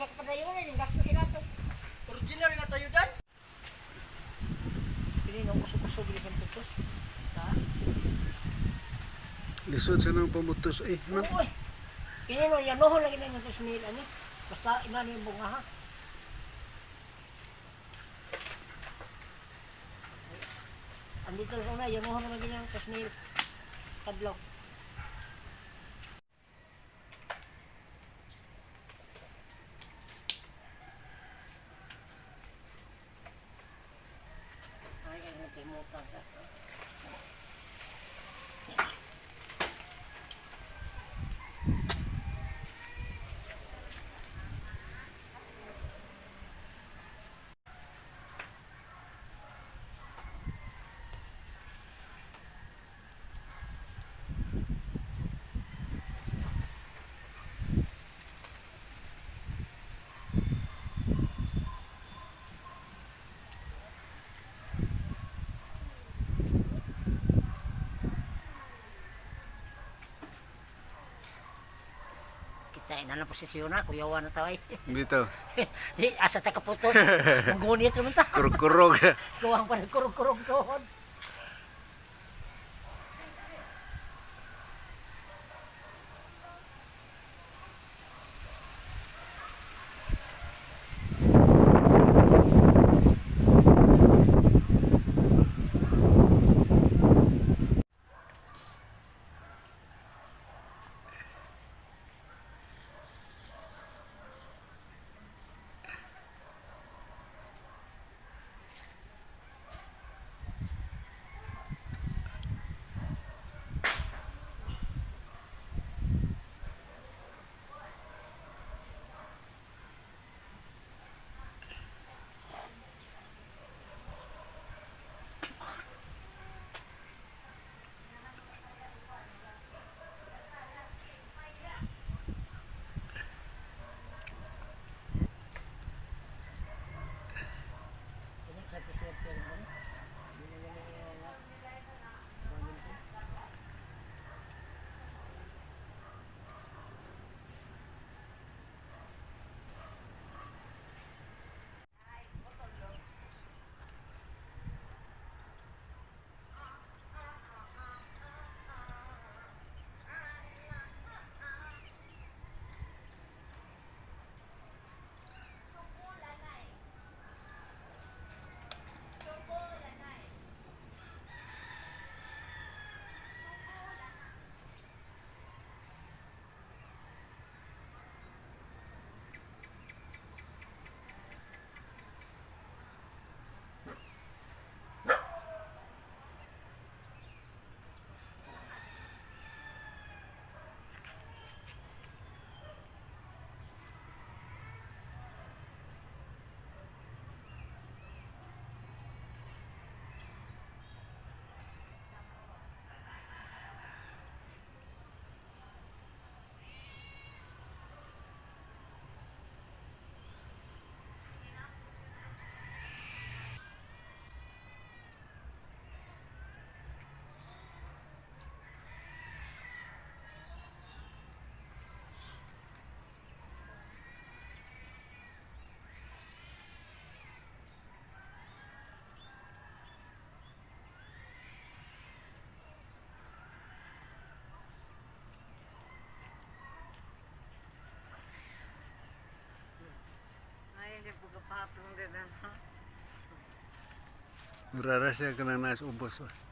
Asa ka padayon yung gasto sila to. Original nga tayudan. Kini nang usog-usog ni putos. Ha? Lisod sa nang pamutos eh. No? Uy. Kini no yanohon lagi na yung 3,000 ani. Basta ina ni bunga ha. Andito sa una, yanohon lagi na yung 3,000. Tadlaw. Ay, ay, natimutan sa. Kita ina na posisyon na, kuyawa na tayo. Dito. Di, asa ta kaputos. Manggunit naman ta. Kurog-kurog. Kuwang pa kurog-kurog tuhod. Ini sa pisip mo. Di na ganun yung mga. Ay, hindi po kapatong din. Murara siya kanang nasa ubos. Oh.